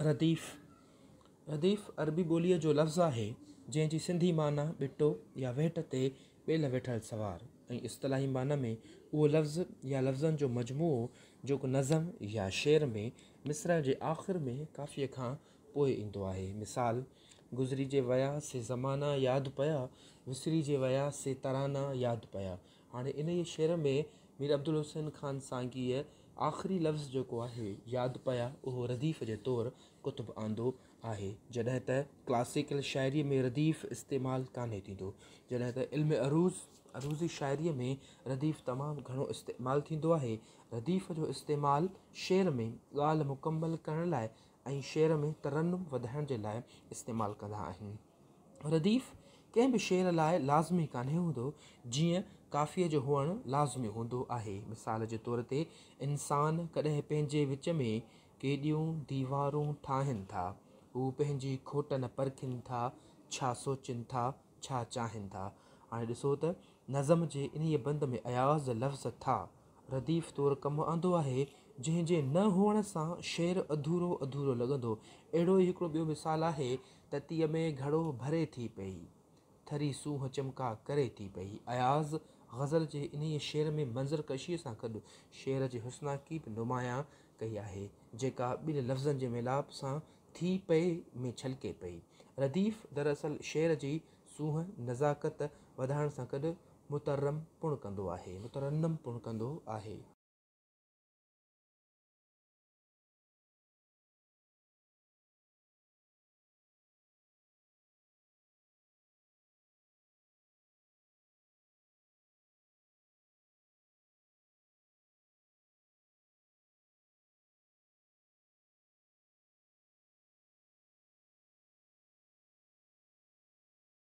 رديف، رديف عربي ٻوليء جو لفظ آهي، جنهن جي سنڌي معنيٰ ٻٽو يا ويٺ تي ٻيلهه ويٺل سوار ۽ اصطلاحي معنيٰ ۾ اهو لفظ يا لفظن جو مجموعو جيڪو نظم يا شعر ۾ مصرع جي آخر ۾ قافيي کان پوء ايندو آهي. مثال، گذري جي ويا سي زمانا ياد پيا، وسري جي ويا سي ترانا ياد پيا. هاڻي انهيء شعر ۾ مير عبدالحسين خان سانگيء آخري لفظ جيڪو آهي ياد پيا اهو رديف جي طور ڪتب آندو آهي. جڏهن ته ڪلاسيڪل شاعريء ۾ رديف استعمال ڪانهي ٿيندو. جڏهن ته علم عروض، عروضي شاعريء ۾ رديف تمام گهڻو استعمال ٿيندو آهي. رديف جو استعمال شعر ۾ ڳالهه مڪمل ڪرڻ لاء ۽ شعر ۾ ترنم وڌائڻ جي لاء استعمال ڪندا آهن. رديف ڪنهن به شعر لاء لازمي ڪانهي هوندو، جيئن قافيي جو هئڻ لازمي هوندو آهي. مثال جي طور تي انسان ڪڏهن پنهنجي وچ ۾ ڪيڏيون ديوارون ٺاهن ٿا. هو پنهنجي کوٽ نه پرکين ٿا، ڇا سوچين ٿا، ڇا چاهين ٿا. هاڻي ڏسو ته نظم جي انهيء بند ۾ اياز لفظ ٿا رديف طور ڪم آندو آهي، جنهن جي نه هئڻ سان شعر اڌورو اڌورو لڳندو. اهڙو ئي هڪڙو ٻيو مثال آهي، تتيء ۾ گهڙو ڀري ٿي پئي، ٿري سونهن چمڪا ڪري ٿي پئي. اياز غزل جي انهيء شعر ۾ منظر ڪشيء سان گڏ شعر جي حسناڪي به نمايان ڪئي آهي، جيڪا ٻن لفظن جي ميلاپ سان ٿي پئي ۾ ڇلڪي پئي. رديف دراصل شعر جي سونهن، نزاڪت وڌائڻ سان گڏ مترم پڻ ڪندو آهي. مترنم پڻ ڪندو آهي.